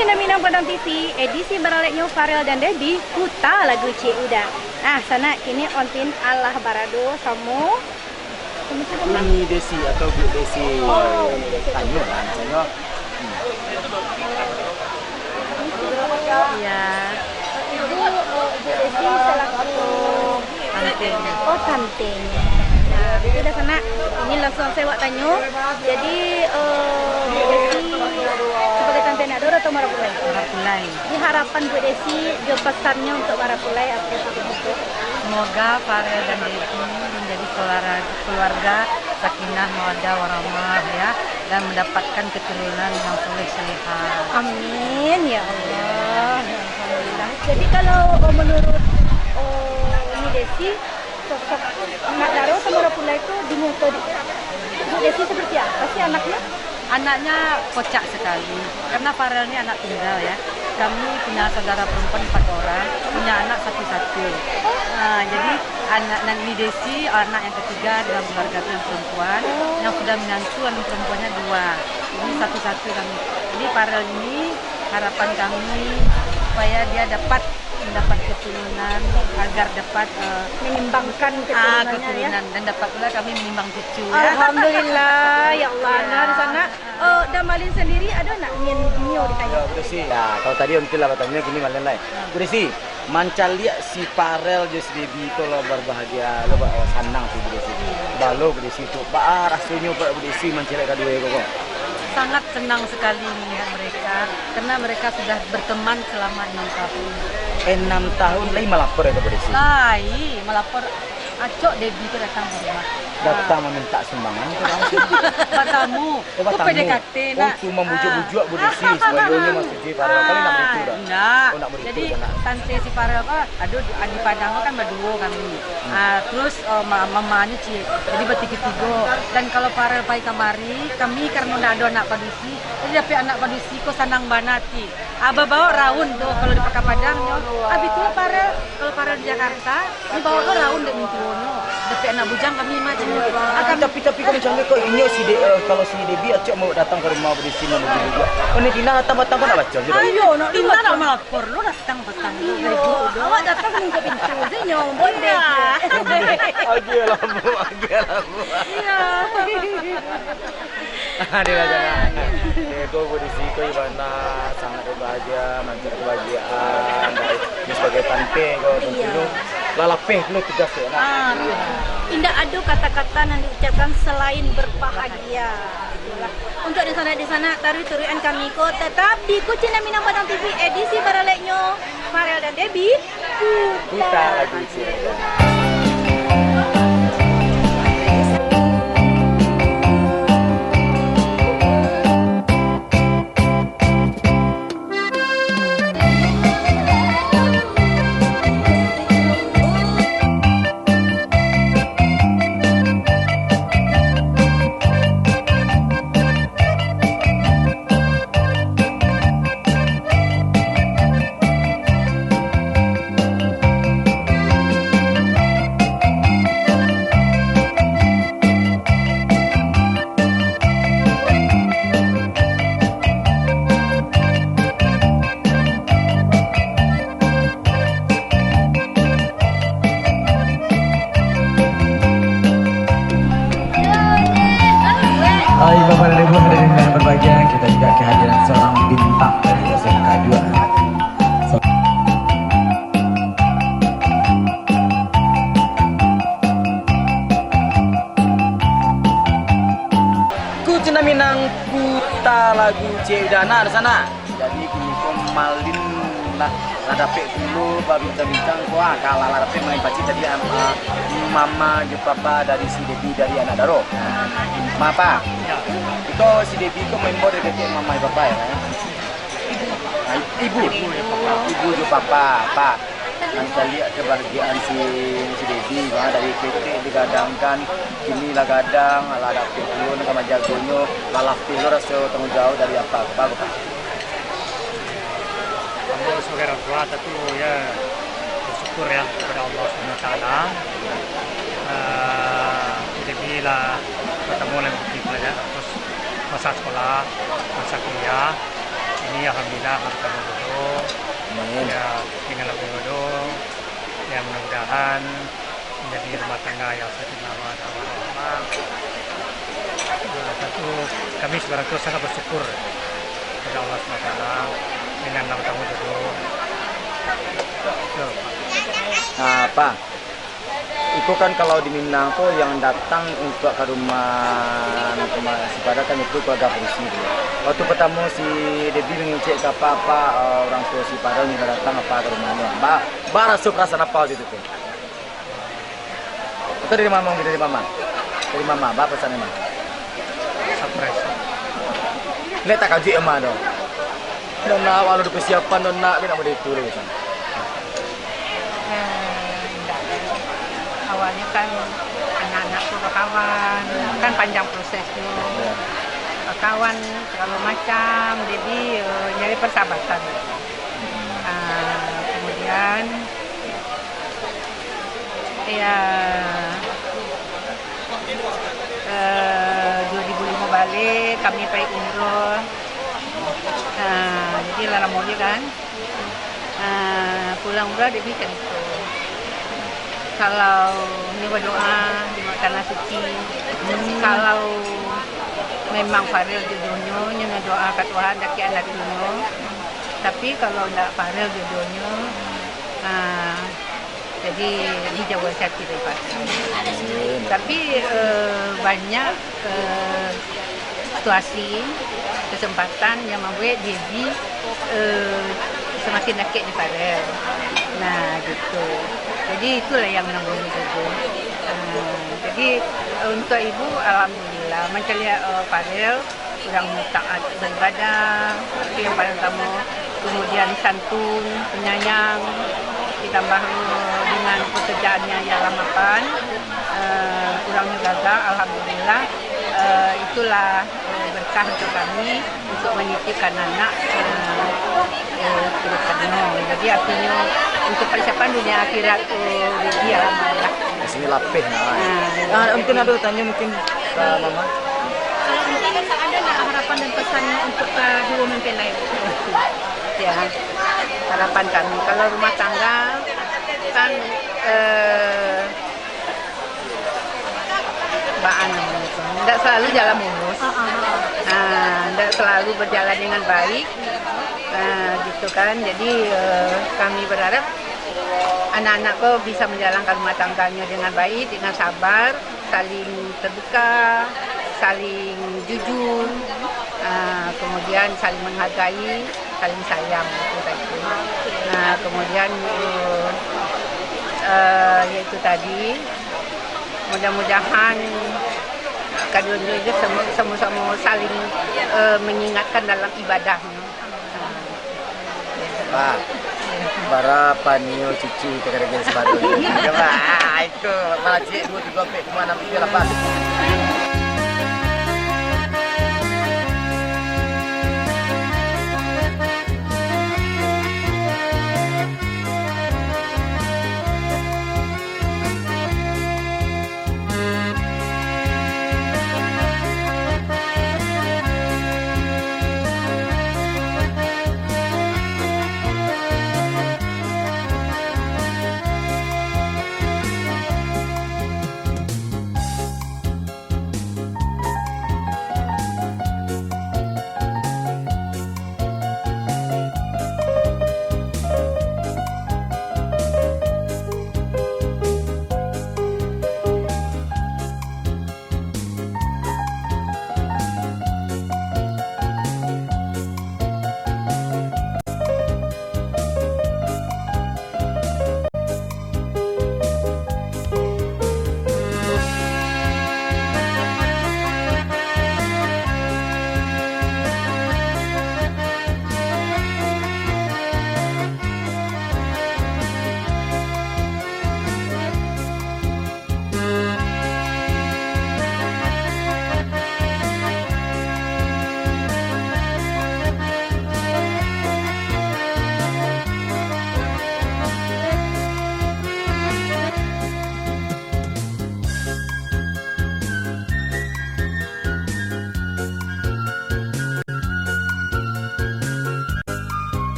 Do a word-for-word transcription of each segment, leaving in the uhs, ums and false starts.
Minang Padang T V, edisi baraleknyo Farel dan Debbie, Kuta Lagu Cik Uda. Ah, sanak, kini ontin alah barado samo Uni Desi atau Bu Desi. Oh, Uni Desi. Tanyo lah, misalnyo. Hmm. Iya. Ibu, eh, Ibu Desi selaku tantenya. Oh, tantenya. Nah, itu dah sanak. Ini langsung saya awak tanyo. Jadi, eh, Bu Desi sebagai tante Anak Daro atau marapulai? Marapulai. Jadi harapan Bu Desi, jo pesannyo untuk marapulai apa sih, Bu? Semoga Farel dan Debbie menjadi keluarga, keluarga sakinah, mawaddah, warahmah, ya, dan mendapatkan keturunan yang soleh soleha. Amin, ya Allah. Alhamdulillah. Jadi kalau, oh, menurut, oh, Uni Desi, sosok Anak Daro atau marapulai tu di muto di, Bu Desi seperti apa sih anaknya? Anaknya kocak sekali, karena Farel ni anak tunggal ya. Kami punya saudara perempuan empat orang, punya anak satu-satu. Nah, jadi anak Uni Desi, anak yang ketiga dalam keluarga tu yang perempuan, yang sudah menantu anak perempuannya dua. Ini satu-satu kami. Jadi Farel ini harapan kami supaya dia dapat mendapat keturunan, agar dapat, eh, menyumbangkan ah, keturunannya, ya, keturunan, dan dapat pula kami menyumbang cucu, ya. Alhamdulillah, ya Allah. Ya. Nah, di sana, eh, Damalin sendiri ada nak ingin beliau ditanya? Ya, Bu Desi. Ya, kalau tadi Onti lah batanyo, kini Malin lah. Ya. Bu Desi, mancaliak si Farel jo si Debbie tu lo berbahagia, lo ba-, sanang tu, Bu Desi. Balo, Bu Desi, tu, baa rasonyo, Bu Desi, mancaliak kaduo ko, ko? Sangat senang sekali melihat mereka, karena mereka sudah berteman selama enam tahun. Enam tahun lai malapor ka Bu Desi? Lai, malapor, acok Debbie tu datang ka rumah. Datang mamintak sumbangan tu langsung? Batamu. Oh, tu batamu. P D K T, oh, nak. Cuma bujuak-bujuak Bu Desi, ah, supaya nyo masuk je Farel. Kalau nak begitu dah. Indak. Oh, nak begitu. Jadi, dah nak. Tante si Farel apa, aduh, di, di Padang tu kan baduo kami. Hmm. Ah, terus, eh, ma-, mamanyo ciek. Jadi, batigo-tigo. Dan kalau Farel pai kamari, kami karano ndak ado anak padusi, jadi dapek anak padusi ko sanang bana ati. Abah bawa raun tu, kalau di Paka Padang nyo. Abih tu Farel, kalau Farel di Jakarta, Ibarat ko raun dek mintuonyo, dapek anak bujang kami mah cino. Akan tapi, tapi, ko macam ni ko, inyo si De-, eh, kalau si Debbie acok mau datang ka rumah Bu Desi, mau bagi bujang. Ko ni Dina datang-datang ko nak baco je. Ayo, nak Dina nak malapor, lo datang-datang. Iyo, awak datang buka pintu je, nyo, bonde. Agiah lah, Bu, agiah lah, Bu. Iyo. Di sana. Ego Bu Desi ko ibana sangat berbahagia, mancari kebahagiaan dari, ini sebagai tante ko, tentu lah lapeh dulu tugas tu, nah. Ah, indak ado kata-kata nan diucapkan selain berbahagia. Itulah. Untuk di sana, di sana, taruih turuikan kami ko tetap di Kucing dan Minang Padang T V edisi baraleknyo, Farel dan Debbie. Kuta Lagu Cik Uda. Baik, Bapak dan Ibu hadirin yang berbahagia, kita juga kehadiran seorang bintang dari S M K dua. Kucing dan Minang, Kuta Lagu Cik Uda, nah, di sana. Jadi, kini ko Malin lah, lah dapek pulo babincang-bincang ko, ah, kalau lah dapek main pacik tadi, am-, ah, mama jo papa dari si Debbie dari Anak Daro. Ma, Pa. Iko si Debbie ko member dari kecek mama jo papa, ya, kan? Ah, ibu. Ibu jo papa. Ibu jo papa, Pa. Mancaliak kebahagiaan si, si Debbie, mah, dari ketek digadangkan, kini lah gadang, lah dapek pulo nan ka manjagonyo, lah lapeh lo raso tanggung jawab dari apa, apa ko, Pa. Ambo sebagai orang tua, tentu, ya, bersyukur, ya, kepada Allah Subhanahu Wa Taala. Eh, jadi lah bertemu dengan Debbie, ya, terus masa sekolah, masa kuliah, Ini alhamdulillah, alhamdulillah. Amin. Ya, tinggal alhamdulillah. Ya, mudah-mudahan menjadi rumah tangga yang sakinah mawaddah warahmah. Eh, tentu kami sebarang tu sangat bersyukur kepada Allah subhanahu wa taala dengan nama tamu jodoh. Betul, Pak. Ah, Pak. Iko kan kalau di Minang ko yang datang untuak ka rumah, rumah si Pada kan itu keluarga padusi tu. Waktu pertamo si Debi mangecek ka apa, apa, eh, urang tuo si Pada nyo datang apa ka rumahnyo. Ba, ba raso perasaan apa waktu itu tu? Atau dari mama, mungkin dari mama? Dari mama, ba pesan mama? Surprise. Nek takajuik mama tu. Dah nak, walau ada persiapan dah nak, dia nak benda itu lagi kan. Eh, indak. Awalnyo kan anak-anak tu bakawan, kan panjang prosesnyo. Bakawan sagalo macam, jadi, eh, nyari persahabatan. Ah, kemudian, ya, eh, dua ribu lima balik kami pai umroh. Ah, jadi lah lamo juo kan. Ah, pulang umroh Debi carito. Kalau nyo badoa di tanah suci, kalau memang Farel jodohnyo, nyo badoa ka Tuhan, dakek anak inyo. Tapi kalau ndak Farel jodohnyo, ah, jadi dijauhan hati dari Farel. Tapi, eh, banyak, eh, situasi, kesempatan yang mambuek Debi, eh, samakin dakek di Farel. Nah, gitu. Jadi, itulah yang namonyo jodoh. Ah, jadi, eh, untuk ibu, alhamdulillah, mancaliak, eh, Farel, urang taat baibadah, itu yang paling utamo. Kemudian santun, penyayang, ditambah, eh, dengan pekerjaannya yang lah mapan, eh, urangnyo gagah, alhamdulillah, eh, itulah, eh, berkah untuk kami, untuk menitipkan anak, eh, eh, ke depannya. Jadi, artinya, untuk persiapan dunia akhirat, eh, Debi, alhamdulillah. Di sini lapeh, nah. Ah, mungkin ada tanya mungkin ke Mama? Kalau mungkin ada nggak harapan dan pesannya untuk kedua mempelai lain? Ya, harapan kami, kalau rumah tangga kan, eh, baa namonyo tu, ndak selalu jalan mulus. Ah, ah, ah. Ah, ndak selalu berjalan dengan baik. Ah, gitu kan. Jadi, eh, kami berharap anak-anak ko bisa menjalankan rumah tangganya dengan baik, dengan sabar, saling terbuka, saling jujur, ah, kemudian saling menghargai, saling sayang, gitu tadi. Nah, kemudian, eh, eh, yaitu tadi, mudah-mudahan kaduo-duo itu sama-sama saling, eh, mengingatkan dalam ibadahnya. Pak, bara panio cucu ka karejo sabaru. Coba, ah, itu, malacik dua tiga ampek, lima anam tujuh lapan.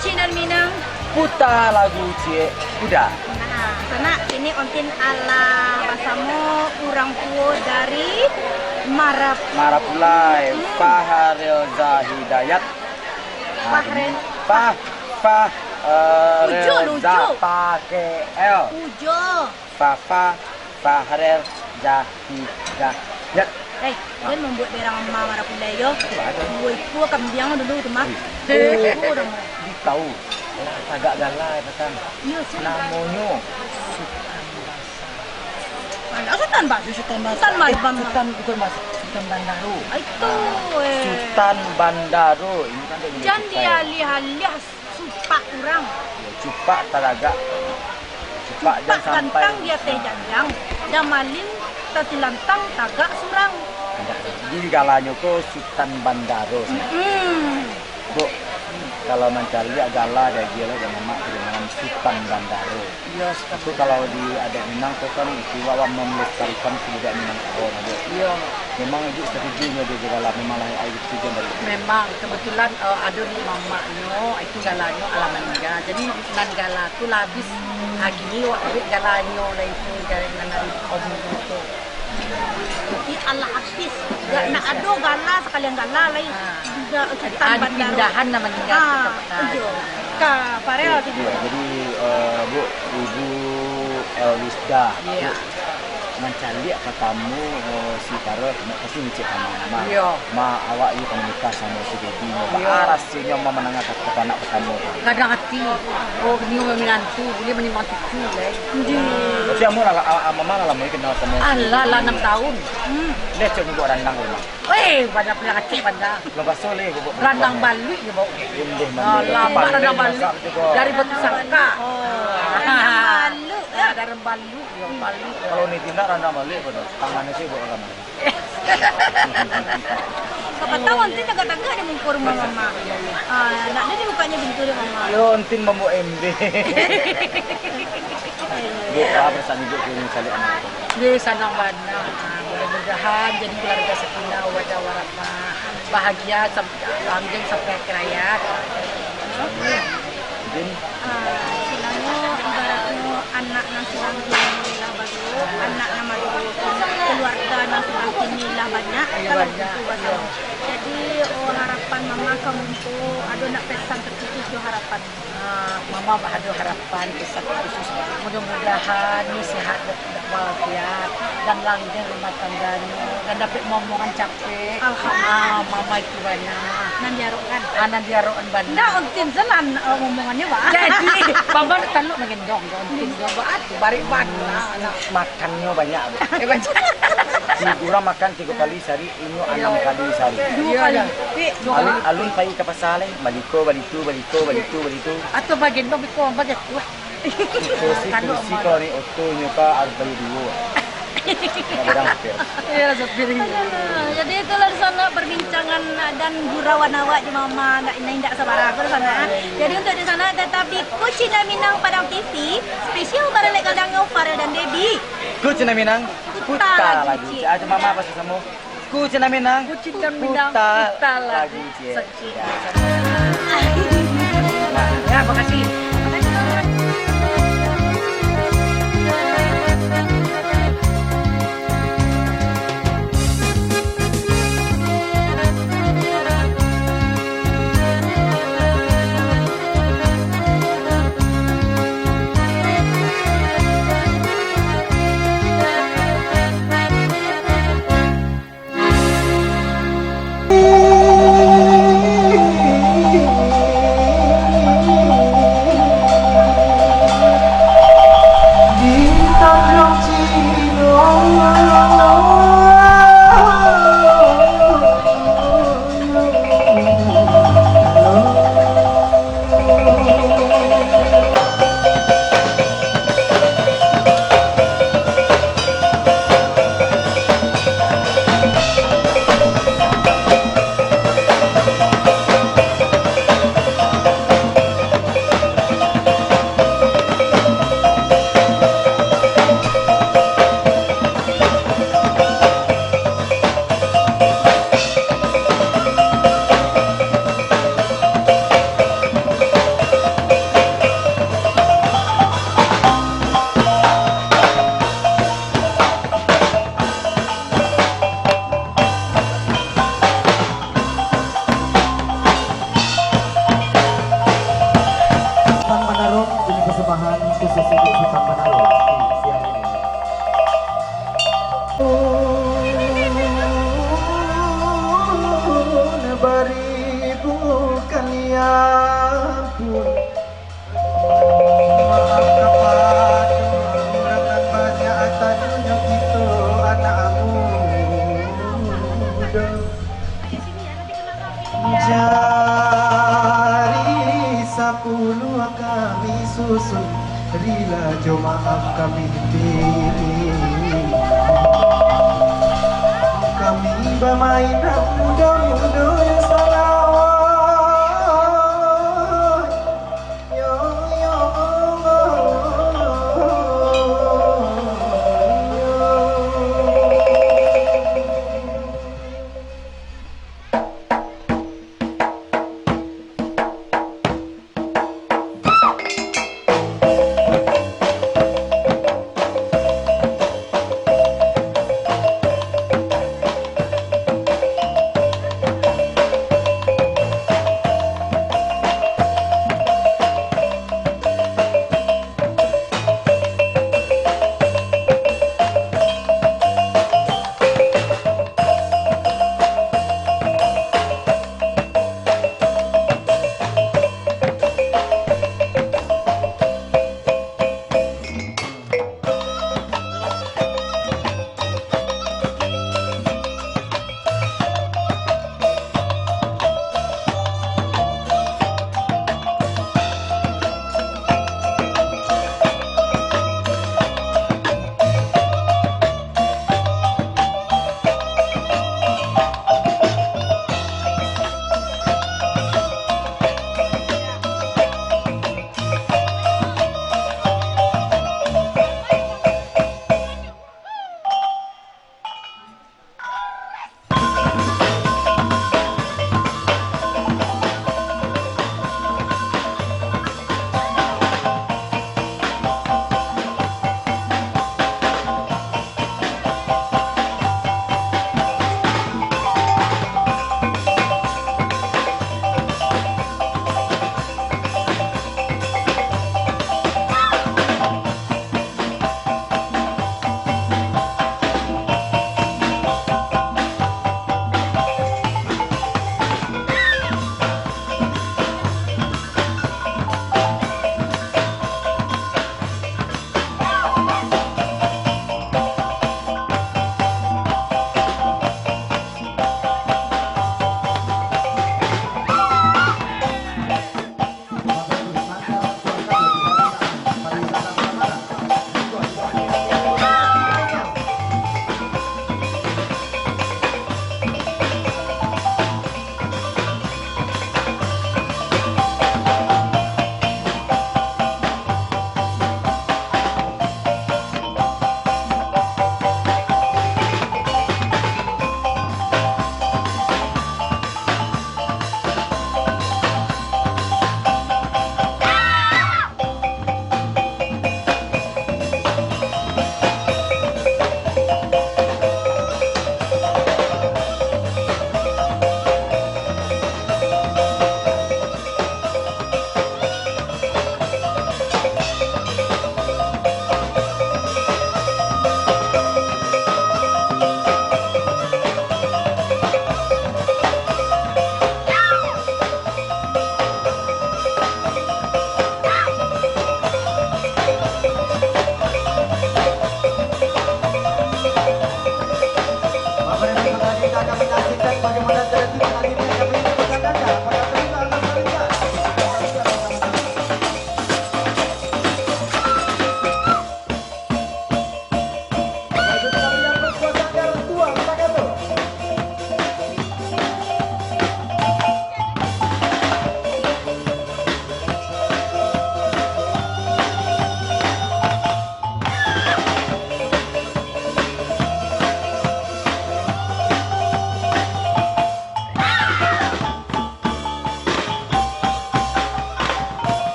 Cinan Minang. Puta lagu ciek. Udah. Nah, sanak, kini Ontin alah basamo urang tuo dari Marap-, Marapulai, Hmm. Fahrel Zahidayat. Fahrel. Fah, Fah, eh, Ujo, Rel Za, Ujo. Pakai L. Ujo. Fafa, Fahrel, Zahi, Zah, Zat. Eh, jan mambuek berang mama Marapulai yo. Duo ikua kambiang dulu tu mah. Duo ikua dah mah. Di tau. Lah, tagak gala, patang. Iyo, siapa? Namonyo Sutan Basah. Anak Sutan Basah. Sutan Basah. Sutan Malbam. Eh, Sutan, bukan Basah. Sutan Bandaro. Ah, itu, eh. Sutan Bandaro. Ini kan dia punya Jan Sutan. Dialiah-aliah. Cupak urang. Yo, cupak talagak. Cupak jan sampai. Cupak gantang di ateh janjang, dan malin tatilantang tagak surang. Jadi galanyo ko Sutan Bandaro. Mm-mm. Kok, kalau mancaliak gala dari dia lah, dan mamak tu dengan Sutan Bandaro. Iyo, Sutan. Itu kalau di adat Minang tu kan istilah melestarikan kebudayaan Minangkabau, Dek. Iyo. Memang ibu setuju nyo di gala, memang lahir air setuju dari. Memang, kebetulan, eh, ado ni mamaknyo, itu galanyo alah maningga. Jadi, nan gala tu lah habis. Ah, kini wak buek galanyo lah itu, gala nan dari Om tu. Jadi, alah habis. Gak nak ado gala, sakalian gala lai. Ha. Juga Sutan Bandaro. Pindahan lah maningga. Ha, iyo. Ka Farel. Iyo, jadi, eh, Bu, Ibu, eh, Wisda. Iyo. Mancaliak patamo, eh, si Farel, pasti ngecek mama. Ma, iyo. Ma, awak iyo ka manikah samo si Dedi. Iyo. Baa rasanyo ma mandanga kata-kata anak patamo tu? Gadang ati. Oh, nio minantu, buliah manimbang cucu, lai. Injih. Tapi ambo lah, a-, a-, mama lah lamo kenal samo si Dedi. Alah, lah anam tahun. Hmm. Lai cok nyuguak randang ka rumah. Weh, bana punya kacik bana. Lah baso lai nyuguak randang. Randang baluik nyo baok. Injih, mama. Alah, randang baluik. Dari Batu Sangka. Oh, randang baluik, yo. Ah, dari baluik. Kalau ni tindak randang baluik, bodoh. Tangan isi buat orang. Siapa tahu Ontin tagak-tagak di muko rumah mama. Ah, nak dia dibukanya pintu di mama. Yo, Ontin mambuek M B. Bu, apa perasaan ibu kini caliak anak tu? Dia sanang bana. Ah, mudah-mudahan jadi keluarga sakinah, mawaddah warahmah. Bahagia sam-, langgeng sampai akhir hayat. Amin. Din? Ah, istilahnya, ibaratnya anak nan surang kini lah baduo, anak nan baduo, keluarga nan surang kini lah banyak, kalau gitu bahasa. Jadi, oh, harapan mama ka muncul, ado nak pesan terkhusus jo harapan? Ah, mama ado harapan pesan khusus. Mudah-mudahan ni sehat walafiat, dan langgeng rumah tangganyo, dan dapek momongan capek. Alhamdulillah. Ah, mama itu bana. Nan diharapkan. Ah, nan diharapkan bana. Ndak, Ontin sanan, eh, momongannya, Pak. Jadi, mama taluk magendong, Ontin jo, Pak, tu barek bana. Makannyo banyak, Bu. Eh, banyak. Urang makan tigo kali sahari, inyo anam kali sahari. Duo kali. Alun, alun pai ka pasa lai, bali ko, bali tu, bali ko, bali tu, bali tu. Atau bagendong, biko, mama jatuah. Kursi, kursi kalau naik oto nyo ka harus bali duo. Nak barang sopir. Iyolah, sopir. Aduh, jadi itulah di sana perbincangan dan gurauan awak jo mama, ndak, indak sabarang tu di sana. Jadi untuk di sana tetap di Kucina Minang Padang T V, spesial baralek gadang Farel dan Debbie. Kucina Minang, puta lagu ciek. Aja mama apa sih kamu? Kucina Minang, Kucina Minang, puta lagu ciek. Ya, makasih. Rila jo maaf kami ti. Kami bamain nan mudo-mudo yo salawat. Yo, yo, yo, yo.